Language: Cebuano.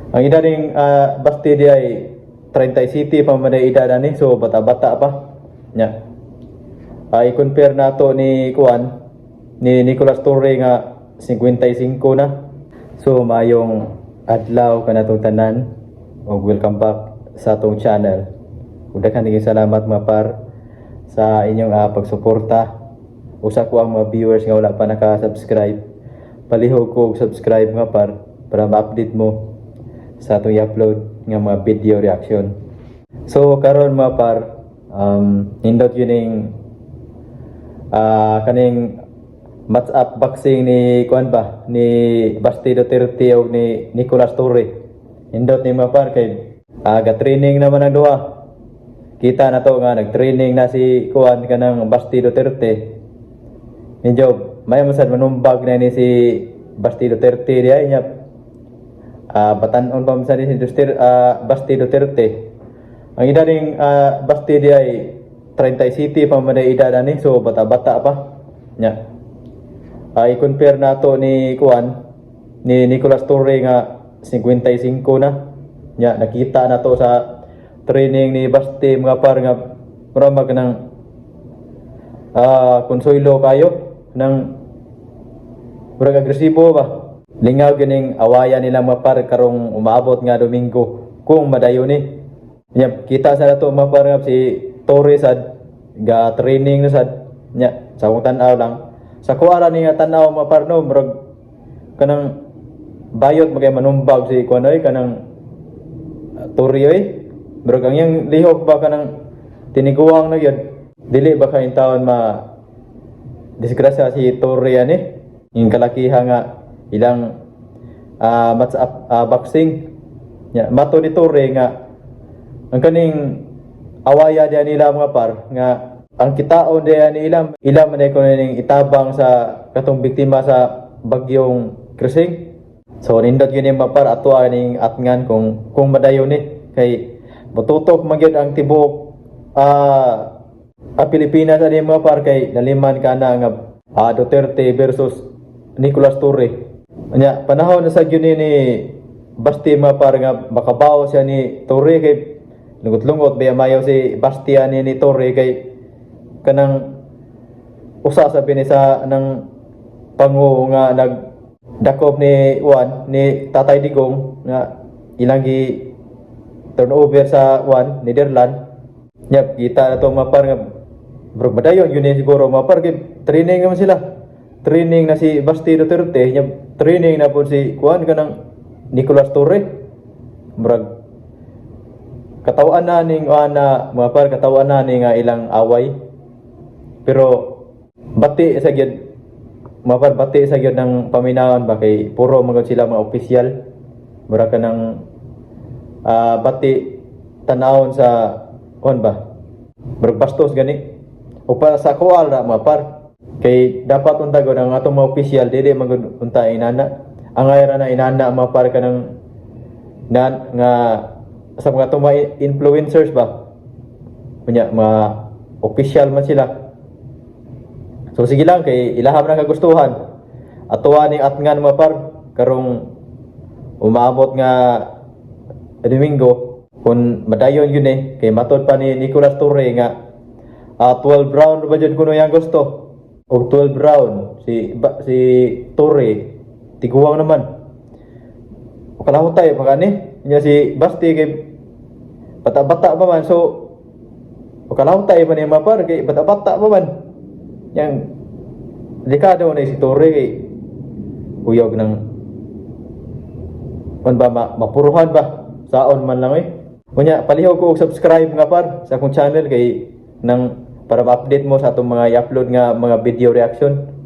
Ang edad ning Basti di ay 37 pa man ay edad ani, so bata-bata pa. Nya. I-compare nato ni kuan, ni Nicolas Torre nga 55 na. So maayong adlaw kanatong tanan ug welcome back sa atong channel. Ug daghan kaayo salamat, mga par, sa inyong pagsuporta. Usa ko ang mga viewers nga wala pa naka-subscribe. Palihog ko og subscribe, mga par, para ma-update mo sa atong i-upload nga mga video reaction. So karon, mga par, nindot gyud ning kaning match up boxing ni kuan ba, ni Basti Duterte ug ni Nicolas Torre. Nindot ni, mga par, kay ga training naman ang duha. Kita na to nga nag-training na si kuan, kanang Basti Duterte. Medyo may masad manumbag na ni si Basti Duterte diay nya. Batan-on pa man sad ni si Duterte, Basti Duterte. Ang edad ning Basti di ay 37 pa man ay edad ani, so bata-bata pa. Nya. I-compare nato ni kuan, ni Nicolas Torre nga 55 na. Nya, nakita na to sa training ni Basti, mga par, nga mura mag ng konsuelo kayo ng murag agresibo ba. Lingaw gining awayan nila, mga par, karong umaabot nga Domingo kung madayon ni. Nya, kita sa nato, mga par, nga si Torre sad ga training na sad. Nya, sa akong tan-aw lang, sa kuara ni nga tan-aw, mga par, no, murag kanang bayot magay manumbag si kuan oy, kanang Torre oy. Murag ang iyang lihok ba, kanang tiniguang na gyud. Dili ba kay taon ma disgrasya si Torre ani, yung kalakiha nga ilang match up boxing. Nya, mato ni Torre nga ang kaning awaya diya nila, mga par, nga ang kitaon diya ni ilam ilam man ko ning itabang sa katong biktima sa bagyong Crising. So nindot gyud ni, mga par, ato aning atngan kung madayon ni, kay motutok man gyud ang tibuok ang Pilipinas ani, mga par, kay naliman ka na nga Duterte versus Nicolas Torre. Nya, panahon na sa gyud ni Basti, mga par, nga makabaw siya ni Torre, kay lungot-lungot ba mayo si Basti ani ni Torre, kay kanang usa sa bini sa ng pangu nga nagdakop ni Juan, ni Tatay Digong, nga ilang gi turnover sa Juan Netherland. Nya, kita na to, mga par, nga bro, madayon yun eh siguro, mga par, kay training naman sila. Training na si Basti Duterte nya, training na po si Juan, kanang Nicolas Torre. Murag katawan na ning ana, mga par, katawan na ni nga ilang away. Pero bati sa gyud, mga par, bati sa gyud ng paminawon ba, kay puro man gud sila mga opisyal. Mura ka ng bati tanawon sa kuan ba, murag bastos gani o para sa kual ra, mga par, kay dapat unta gud ang atong mga opisyal dili man gud unta inana. Angay ra na inana, mga par, kanang na nga sa mga atong mga influencers ba. Kunya mga opisyal man sila. So sige lang, kay ilaham na kagustuhan. Atuwa ning atngan, mga par, karong umaabot nga Domingo kung madayon yun eh, kay matod pa ni Nicolas Torre nga 12 round ba jud kuno yang gusto. Og 12 round si Torre tiguang naman. O kalahutay pa kani nya si Basti kay bata-bata pa man, so o kalahutay pa ni, mga par, kay bata-bata pa man. Yang delikado na si Torre kay uyog ng kon ba mapuruhan ba, saon man lang eh. Unya, palihog ko og subscribe nga par sa akong channel kay nang para ma-update mo sa atong mga i-upload nga mga video reaction.